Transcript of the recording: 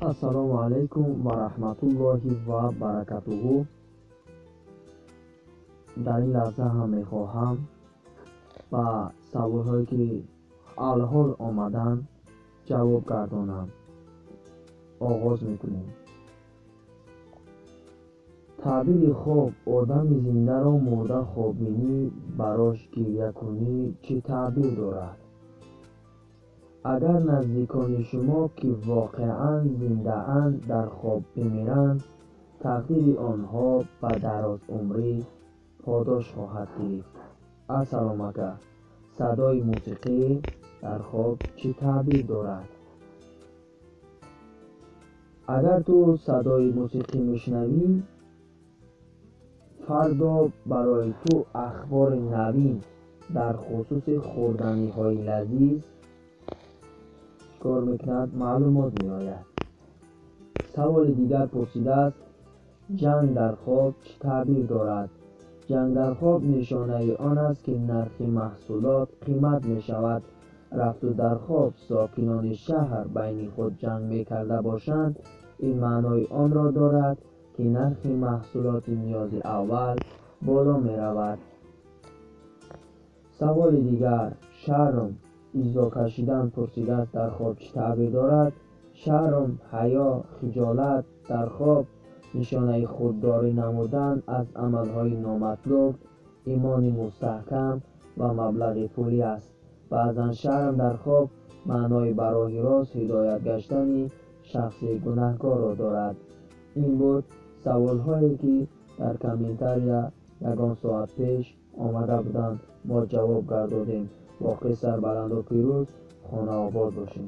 Ассалому алайкум ва раҳматуллоҳи ва баракатуҳу. Дар ин лаҳза ҳам мехоҳам ба саволҳое, ки алҳол омаданд, ҷавоб гардонам. Оғоз мекунем. Таъбири хоб: одами зиндаро мурда хоббинӣ, барош гирякунӣ чӣ таъбир дорад? Агар наздикони шумо, ки воқеан зиндаанд, дар хоб бимиранд, тақдири онҳо ба дарозумрӣ подош хоҳад гирифт. Ассалом ака, садои мусиқӣ дар хоб чӣ таъбир дорад? Агар ту садои мусиқӣ мешунавӣ, фардо барои ту ахбори навин дар хусуси хӯрданиҳои лазиз чикор мекунад, маълумот меояд. Саволи дигар пурсидааст: ҷанг дар хоб чӣ таъбир дорад? Ҷанг дар хоб нишонаи он аст, ки нархи маҳсулот қимат мешавад. Рафту дар хоб сокинони шаҳр байни худ ҷанг мекарда бошанд, ин маънои онро дорад, ки нархи маҳсулоти ниёзи аввал боло меравад. Саволи дигар: шарм, изо кашидан пурсидааст, дар хоб чӣ таъбир дорад? Шарм, ҳаё, хиҷолат дар хоб нишонаи худдорӣ намудан аз амалҳои номатлуб, имони мустаҳкам ва маблағи пулӣ аст. Баъзан шарм дар хоб маънои ба роҳи рост ҳидоят гаштани шахси гунаҳкорро дорад. Ин буд саволҳое, ки дар комментария ягон соат пеш омада буданд, мо ҷавоб гардодем. Боқӣ сарбаланду пирӯз, хонаобод бошед.